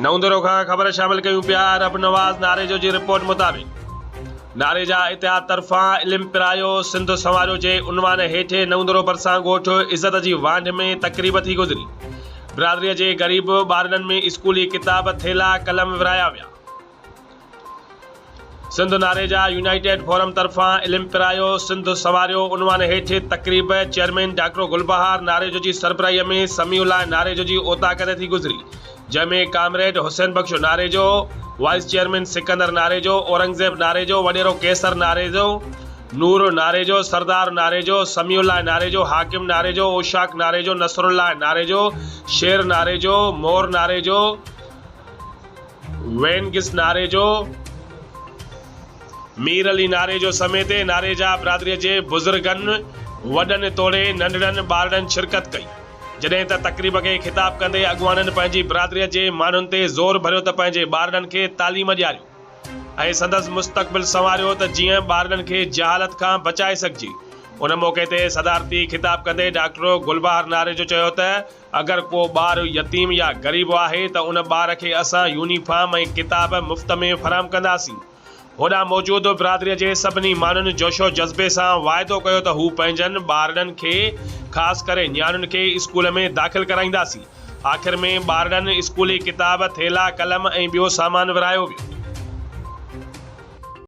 نئون ديرو کان خبر شامل ڪيون پيا رب نواز ناريجو جي رپورٽ مطابق ناريجا اتحاد طرفان علم پرايو سنڌ سنواريو جي عنوان هيٺ نئون ديرو ڀرسان ڳوٺ عزت جي وانڍ ۾ تقريب ٿي گذري برادري جي غريب ٻارڙن ۾ اسڪولي ڪتاب ٿيلها قلم ورهايا ويا. سنڌ ناريجا يونائيٽيڊ فورم طرفان علم پرايو سنڌ سنواريو عنوان هيٺ تقريب چيئرمين ڊاڪٽر گلبهار ناريجو جي سربراهي ۾ سميع الله ناريجو جي اوطاق تي ٿي گذري جنهن ۾ comrade Hussain Bakhsh Narejo, vice chairman Sikandar Narejo, Aurangzeb Narejo, وڏيرو قيصر ناريجو، نور ناريجو، سردار ناريجو، سميع الله ناريجو، حاڪم ناريجو، اوشاق ناريجو، نصرالله ناريجو، شير ناريجو، مور ناريجو، وينگس ناريجو، مير علي ناريجو سميت ناريجا برادري جي بزرگن، وڏن توڙي ننڍڙن ٻارڙن شرڪت ڪئي. جڏهن ته تقريب کي خطاب ڪندي اڳواڻن پنهنجي برادري جي ماڻهن تي زور ڀريو ته پنهنجي ٻارڙن کي تعليم ڏياريو ۽ سندس مستقبل سنواريو ته جيئن ٻارڙن کي جهالت کان بچائي سگهجي. ان موقعي تي صدارتي خطاب ڪندي ڊاڪٽر گلبهار ناريجو چيو ته اگر ڪو ٻار يتيم يا غريب آهي ته ان ٻار کي اسان يونيفارم ۽ ڪتاب مفت ۾ فراهم ڪنداسين. هوڏانهن موجود برادري جي سڀني ماڻهن جوش و جذبي سان واعدو ڪيو ته هو پنهنجن ٻارڙن کي خاص ڪري نياڻين کي اسڪول ۾ داخل ڪرائينداسين. آخر ۾ ٻارڙن اسڪولي ڪتاب، ٿيلها، قلم ۽ ٻيو سامان ورهايو ويو.